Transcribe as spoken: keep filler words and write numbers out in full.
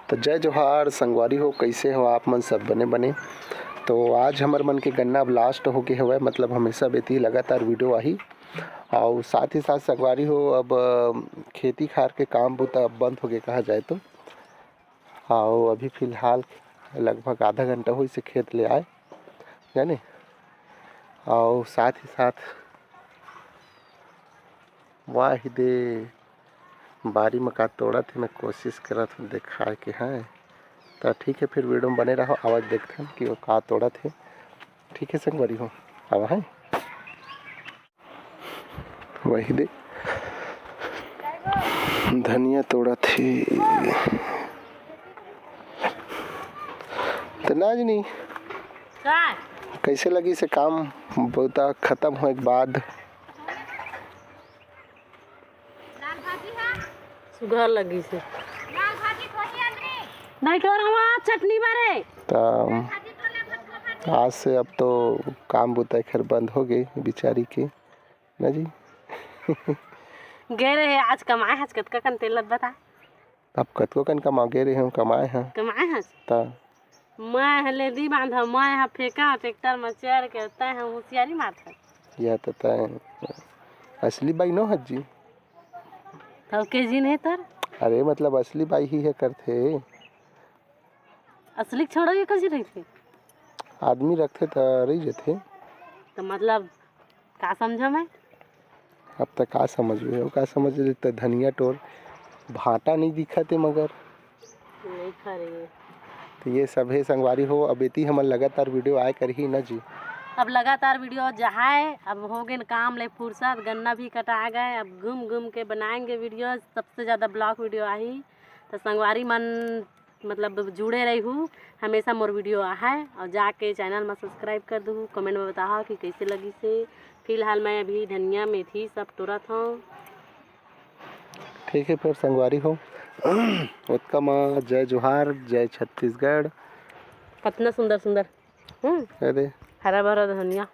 तो जय जोहार संगवारी हो, कैसे हो आप मन? सब बने बने। तो आज हमर मन के गन्ना अब लास्ट होके हवय, मतलब हमेशा बेती लगातार वीडियो आही। और साथ ही साथ संगवारी हो, अब खेती खार के काम बुता अब बंद होके कहा जाए तो। और अभी फिलहाल लगभग आधा घंटा होइसे खेत ले आए, जाने। और साथ ही साथ वाह दे, बारी में का तोड़त हे, मैं कोशिश करत हूँ दिखाए के, हैं। तो ठीक है, फिर वीडियो में बने रहो, आवाज देखते हैं कि वो का तोड़त हे। ठीक है संगवारी हो, आवा है, वही दे, धनिया तोड़त हे। तो नाजनी, का? कैसे लगी से काम, बुता खत्म होए के बाद? सुघर लगी से। नहीं कर हवा चटनी बारे। त आज से अब तो काम बुता खैर बंद हो गए बिचारी के, ना जी? गए रहे आज कमाए हस, कतका कन तेल लद बता। अब कतको कन कमा गए रहे हम, कमाए हैं। कमाए हस? त मैं ह लेदी बांधा, मैं ह फेंका ट्रैक्टर में चढ़ के, तै ह होशियारी मारत हस। यह तो तय असली बाई नो हस जी। तो के जी नहीं तर? अरे मतलब असली बाई ही है करथे। असली छोड़ो ये कजी रही थे। आदमी रखथे त रही जथे। तो मतलब का समझा मैं? अब त का समझ हो, का समझ ले त धनिया टोर भाटा नहीं दिखत हे मगर। नहीं खरे। तो ये सभे संगवारी हो, अब एती हमन लगातार वीडियो आए करही ना जी। अब लगातार वीडियो जहाए, अब हो गए काम ले फुर्सत, गन्ना भी कटा गए, अब घूम घूम के बनाएंगे वीडियो, सबसे ज़्यादा ब्लॉग वीडियो आही। तो संगवारी मन मतलब जुड़े रहू, हमेशा मोर वीडियो आहाय और जाके चैनल में सब्सक्राइब कर दू, कमेंट में बताओ कि कैसे लगी से। फिलहाल मैं अभी धनिया मेथी सब तोड़त हूँ। ठीक है फिर संगवारी हो, ओतका मा जय जोहार, जय छत्तीसगढ़। कितना सुंदर सुंदर, हम्म, अरे हरा भरा धनिया।